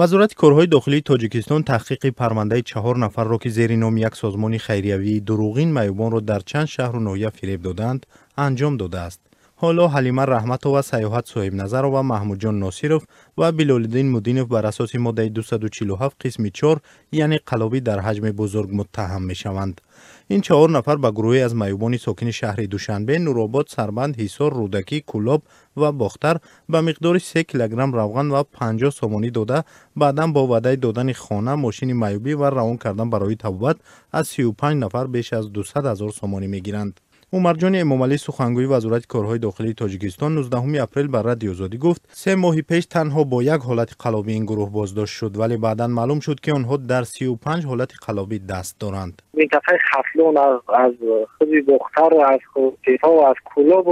Вазорати корҳои дохилии Тоҷикистон таҳқиқи парвандаи 4 нафарро, ки зери номи як созмони хайриявии дурӯғин маъюбонро дар чанд шаҳру ноҳия фиреб додаанд, анҷом додааст. Ҳоло Ҳалима Раҳматова, Саёҳат Соҳибназарова, Маҳмудҷон Носиров ва Билолиддин Мудинов бар асоси моддаи 247 қисми 4, яъне қаллобӣ дар ҳаҷми бузург, муттаҳам мешаванд. Ин 4 нафар ба гурӯҳе аз маъюбони сокини шаҳри Душанбе, Нуробод, Сарбанд, Ҳисор, Рӯдакӣ, Кӯлоб ва Бохтар ба миқдори 3 килограмм равған ва 50 сомонӣ дода, баъдан бо ваъдаи додани хона, мошини маъюбӣ ва равон кардан барои табобат аз 35 нафар беш аз 200 ҳазор сомонӣ мегиранд. Умарҷони Эмомалӣ, сухангӯи Вазорати корҳои дохилии Тоҷикистон, 19 апрел ба Радиои Озодӣ гуфт, 3 моҳи пеш танҳо бо як ҳолати қаллобӣ ин гурӯҳ боздошт шуд, вале баъдан маълум шуд, ки онҳо дар 35 ҳолати қаллобӣ даст доранд. Минтақаи Хатлон, аз худи Бохтар, аз Тепа, аз Кӯлоб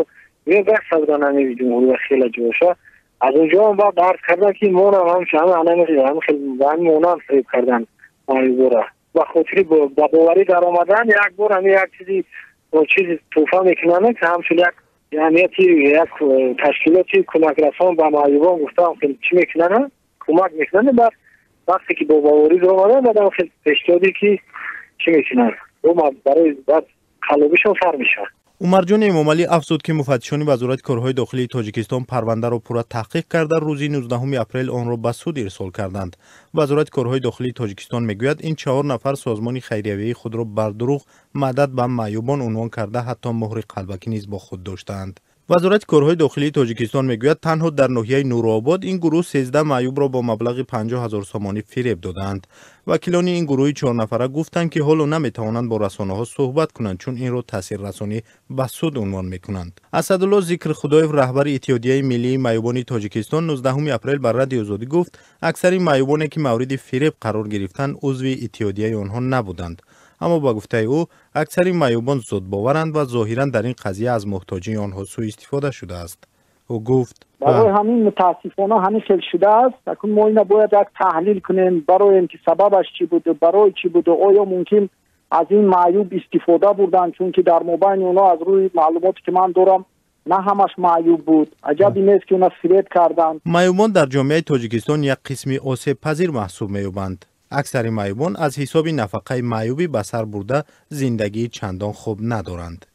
мебахшад буданд ҳамин ҷумҳурия хеле ҷоша. Аз онҷо ҳам баъд арз карданд, ки моро ҳам ҳамин монанд фиреб карданд маъюбора. Ба хотири ба боварӣ даромадан як бор ҳамин як чизи туҳфа мекунанд, ки ҳамчун як ҷамъияти, як ташкилоти кӯмакрасон ба маъюбон гуфтаам, хеле чӣ мекунанд, кӯмак мекунанд. Баъд вақте ки бо боварӣ даромаданд, баъдам хеле пешниҳоде ки чӣ мекунанд, барои баъд қаллобишон сар мешавад. Умарҷони Эмомалӣ афзуд, ки муфаттишони Вазорати корҳои дохилии Тоҷикистон парвандаро пурра таҳқиқ карда, рӯзи 19 апрел онро ба суд ирсол карданд. Вазорати корҳои дохилии Тоҷикистон мегӯяд, ин 4 нафар созмони хайриявии худро бар дурӯғ мадад ба маъюбон унвон карда, ҳатто муҳри қалбакӣ низ бо худ доштаанд. Вазорати корҳои дохилии Тоҷикистон мегӯяд, танҳо дар ноҳияи Нуробод ин гурӯҳ 13 маъюбро бо маблағи 50 ҳазор сомонӣ фиреб додаанд. Вакилони ин гурӯҳи 4 нафара гуфтанд, ки ҳоло наметавонанд бо расонаҳо суҳбат кунанд, чун инро таъсиррасонӣ ба суд унвон мекунанд. Асадулло Зикрхудоев, раҳбари Иттиҳодияи миллии маъюбони Тоҷикистон, 19 апрел ба Радиои Озодӣ гуфт, аксари маъюбоне, ки мавриди фиреб қарор гирифтанд, узви иттиҳодияи онҳо набуданд. Аммо ба гуфтаи ӯ, аксари маъюбон зудбоваранд ва зоҳиран дар ин қазия аз муҳтоҷии онҳо сӯистифода шудааст. Ӯ гуфт: Барои ҳамин, мутаассифона, ҳамин хел шудааст. Акун мо ина бояд як таҳлил кунем, бароем ки сабабаш чӣ буду, барои чӣ буду, оё мумкин аз ин маъюб истифода бурданд, чунки дар мобайни онҳо, аз рӯи маълумоте ки ман дорам, на ҳамаш маъюб буд. Аҷабе нест, ки она фиреб карданд. Маъюбон дар ҷомеаи Тоҷикистон як қисми осебпазир маҳсуб меёбанд. Аксари маъюбон аз ҳисоби нафақаи маъюбӣ ба сар бурда, зиндагии чандон хуб надоранд.